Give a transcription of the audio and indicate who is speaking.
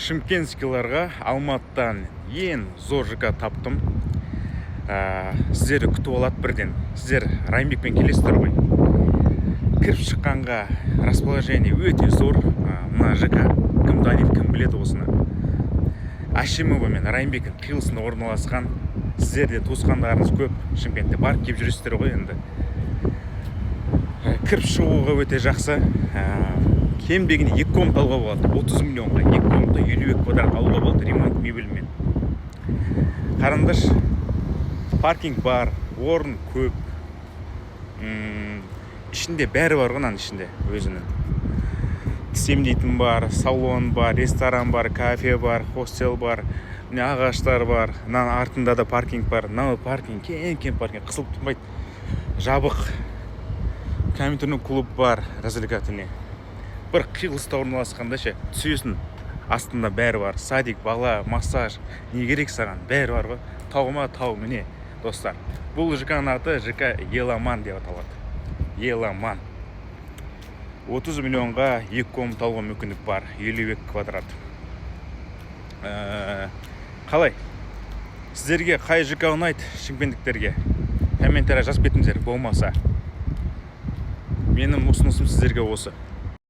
Speaker 1: Шымкентскийларға Алматыдан ең зор ЖК таптым. Сіздерді күтіп алады бірден. Сіздер Райымбекпен келесіздер ғой, кіріп шыққанға расположение өте зор. Мына ЖК кім таниды, кім біледі осыны? Әшімова мен Райымбектің қиылысында орналасқан. Сіздерде туысқандарыңыз көп Шымкентте, барып келіп жүресіздер ғой енді. Кіріп шығуға өте жақсы. Кем дегенде екі комната алуға болады. 30 миллионға екі комната, 52 квадрат алуға болады ремонт, мебельмен. Қараңдаршы, паркинг бар, орын көп. Ішінде бәрі бар ғой. Мынаның ішінде өзінің тіс емдейтін бар, салон бар, ресторан бар, кафе бар, хостел бар. Міне, ағаштар бар. Мынаның артында да паркинг бар. Мынау паркинг кең, кең паркинг, қысылып тұрмайды, жабық. Компьютерный клуб бар, развлекательный. Бір қиылыста орналасқанда ше, түсесің, астында бәрі бар: садик, бала, массаж, не керек саған, бәрі бар ғой. Тау ма, тау. Міне, достар, бұл ЖК ның аты ЖК Еламан деп аталады, Еламан. 30 миллионға екі комната алуға мүмкіндік бар, 52 квадрат. Қалай, сіздерге қай ЖК ұнайды, шымкенттіктерге? Комментарий жазып кетіңіздер. Болмаса, менің ұсынысым сіздерге осы.